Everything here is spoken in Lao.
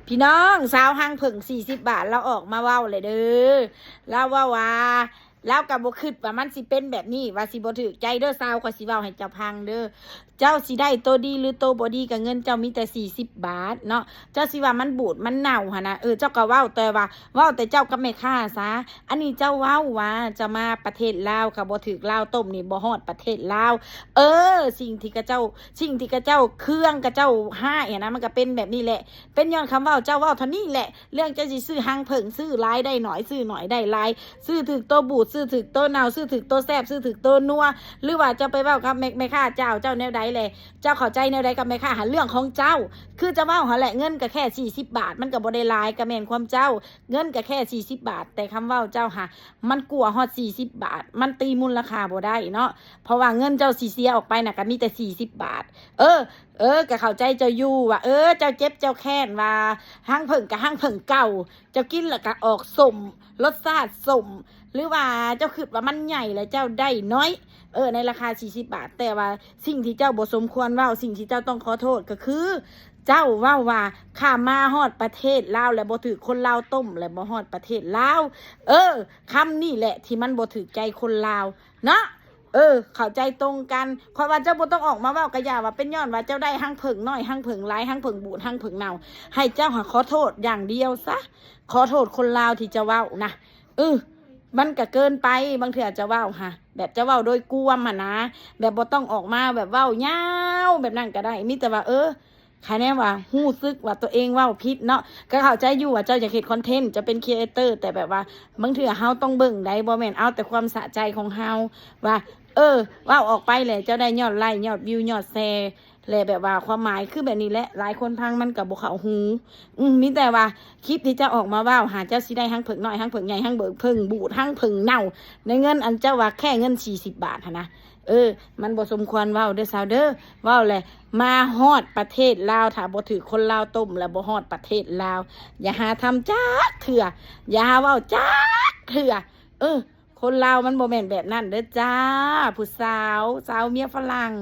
ພີ່ນ້ອງ ສາວຮັງເຜິ້ງສີ່ສິບບາດ ລາວອອກມາເວົ້າແລ້ວເດີ. ລາວເວົ້າວ່າ ລາວກໍບໍ່ຄິດວ່າມັນຊິເປັນແບບນີ້ ວ່າຊິບໍ່ຖືກໃຈເດີ. ສາວ ຂ້ອຍຊິເວົ້າໃຫ້ເຈົ້າຟັງເດີ. ເຈົ້າຊິໄດ້ໂຕດີ ຫຼື ໂຕບໍ່ດີ ກໍເງິນເຈົ້າມີແຕ່ສີ່ສິບບາດເນາະ. ເຈົ້າຊິວ່າມັນບູດມັນເນົ່າຫັ້ນນະ ເອີ ເຈົ້າກໍເວົ້າ ແຕ່ວ່າເວົ້າແຕ່ເຈົ້າກັບແມ່ຄ້າຊະ. ອັນນີ້ເຈົ້າເວົ້າວ່າຈະມາປະເທດລາວ ກໍບໍ່ຖືກລາວຕົ້ມນີ້ ບໍ່ຮອດປະເທດລາວ. ເອີ ສິ່ງທີ່ຂະເຈົ້າ ສິ່ງທີ່ຂະເຈົ້າເຄືອງ ຂະເຈົ້າຮ້າຍຫັ້ນນະ ມັນກໍເປັນແບບນີ້ແຫຼະ. ເປັນຍ້ອນຄຳເວົ້າເຈົ້າເວົ້າເທົ່ານີ້ແຫຼະ. ເລື່ອງເຈົ້າຊິຊື້ຮັງເຜິ້ງ ຊື້ຫຼາຍໄດ້ໜ້ອຍ ຊື້ໜ້ອຍໄດ້ຫຼາຍ ຊື້ຖືກໂຕບູດ ຊື້ຖືກໂຕເນົ່າ ຊື້ຖືກໂຕແຊບ ຊື້ຖືກໂຕນົວ ຫຼືວ່າເຈົ້າໄປເວົ້າກັບແມ່ ແມ່ຄ້າເຈົ້າ ເຈົ້າແນວໃດແຫຼະ ເຈົ້າເຂົ້າໃຈແນວໃດກັບແມ່ຄ້າຫັ້ນ ເລື່ອງຂອງເຈົ້າ. ຄືເຈົ້າເວົ້າຫັ້ນແຫຼະ ເງິນກໍແຄ່ສີ່ສິບບາດ ມັນກໍບໍ່ໄດ້ຫຼາຍ ກໍແມ່ນຄວາມເຈົ້າ ເງິນກໍແຄ່ສີ່ສິບບາດ ແຕ່ຄຳເວົ້າເຈົ້າຫາ ມັນກວ່າຮອດສີ່ສິບບາດ ມັນຕີມູນລະຄ່າບໍ່ໄດ້ເນາະ ເພາະວ່າເງິນເຈົ້າຊິເສຍອອກໄປນະ ກໍມີແຕ່ສີ່ສິບບາດ. ເອີ ເອີ ກໍເຂົ້າໃຈເຈົ້າຢູ່ວ່າ ເອີ ເຈົ້າເຈັບເຈົ້າແຄ້ນວ່າຮັງເຜິ້ງກໍຮັງເຜິ້ງເກົ່າ ເຈົ້າກິນແລ້ວກໍອອກສົ້ມ ລົດຊາດສົ້ມ ຫຼືວ່າເຈົ້າຄິດວ່າມັນໃຫຍ່ແລ້ວເຈົ້າໄດ້ໜ້ອຍ ເອີ ໃນລາຄາສີ່ສິບບາດ. ແຕ່ວ່າສິ່ງທີ່ເຈົ້າບໍ່ສົມຄວນເວົ້າ ສິ່ງທີ່ເຈົ້າຕ້ອງຂໍໂທດກໍຄື ເຈົ້າເວົ້າວ່າຂ້າມາຮອດປະເທດລາວແລ້ວບໍ່ຖືກຄົນລາວຕົ້ມ ແລ້ວບໍ່ຮອດປະເທດລາວ. ເອີ ຄຳນີ້ແຫຼະທີ່ມັນບໍ່ຖືກໃຈຄົນລາວເນາະ. ເອີ ເຂົ້າໃຈຕົງກັນ. ຂ້ອຍວ່າເຈົ້າບໍ່ຕ້ອງອອກມາເວົ້າກະຢ່າ ວ່າເປັນຍ້ອນວ່າເຈົ້າໄດ້ຮັງເຜິ້ງນ້ອຍ ຮັງເຜິ້ງຫຼາຍ ຮັງເຜິ້ງບູດ ຮັງເຜິ້ງເນົ່າ. ໃຫ້ເຈົ້າຫາຂໍໂທດຢ່າງດຽວຊະ ຂໍໂທດຄົນລາວທີ່ເຈົ້າເວົ້ານະ. ເອີ ມັນກະເກີນໄປ ບາງເທື່ອເຈົ້າເວົ້າຫາ ແບບເຈົ້າເວົ້າໂດຍກວມຫັ້ນນະ ແບບບໍ່ຕ້ອງອອກມາແບບເວົ້າຍາວແບບນັ້ນກະໄດ້ ມີແຕ່ວ່າ ເອີ ຄະແນນວ່າຮູ້ສຶກວ່າຕົວເອງເວົ້າຜິດເນາະ. ກໍເຂົ້າໃຈຢູ່ວ່າເຈົ້າຢາກເຮັດຄອນເທັນ ເຈົ້າເປັນຄຣີເອເຕີ ແຕ່ແບບວ່າບາງເທື່ອເຮົາຕ້ອງເບິ່ງໄດ໋ ບໍ່ແມ່ນເອົາແຕ່ຄວາມສະໃຈຂອງເຮົາ ວ່າ ເອີ ເວົ້າອອກໄປແຫຼະ ເຈົ້າໄດ້ຍອດໄລ້ ຍອດວິວ ຍອດແຊ ແລະ ແບບວ່າຄວາມໝາຍຄືແບບນີ້ແຫຼະ ຫຼາຍຄົນຟັງມັນກໍບໍ່ເຂົ້າຫູ. ອື ມີແຕ່ວ່າຄລິບທີ່ເຈົ້າອອກມາເວົ້າຫາ ເຈົ້າຊິໄດ້ຮັງເຜິ້ງນ້ອຍ ຮັງເຜິ້ງໃຫຍ່ ຮັງເຜິ້ງ ເຜິ້ງບູດ ຮັງເຜິ້ງເນົ່າ ໃນເງິນອັນເຈົ້າວ່າແຄ່ເງິນສີ່ສິບບາດຫັ້ນນະ. ເອີ ມັນບໍ່ສົມຄວນເວົ້າເດີສາວເດີ. ເວົ້າແຫຼະ ມາຮອດປະເທດລາວ ຖ້າບໍ່ຖືກຄົນລາວຕົ້ມແລ້ວບໍ່ຮອດປະເທດລາວ. ຢ່າຫາທຳຈັກເທື່ອ ຢ່າຫາເວົ້າຈັກເທື່ອ. ເອີ ຄົນລາວມັນບໍ່ແມ່ນແບບນັ້ນເດີຈ້າ ຜູ້ສາວ ສາວເມຍຝຣັ່ງ.